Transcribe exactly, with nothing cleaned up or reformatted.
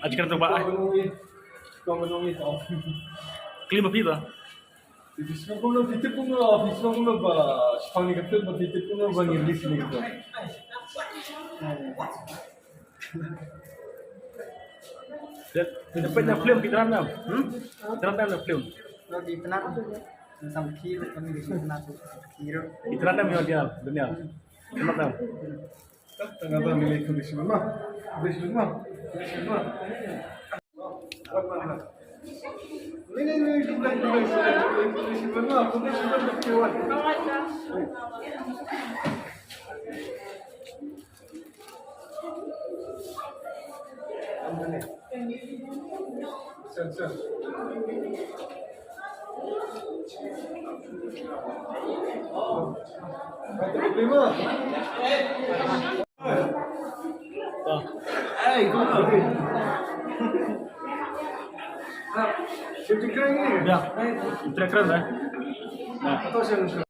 Aji kena tu ba. Klim api tu. Office kumno, office kumno ba, shipang ni kepil ba, office kumno ba, ni list ni kepil. Dapat na film kita nam. Hmm? Kita nam na film. Kita nam. Sam kiri kami di sana tu. Kiri. Kita nam yang dia, dunia. Kita nam. Ya, track keren dah. Nah.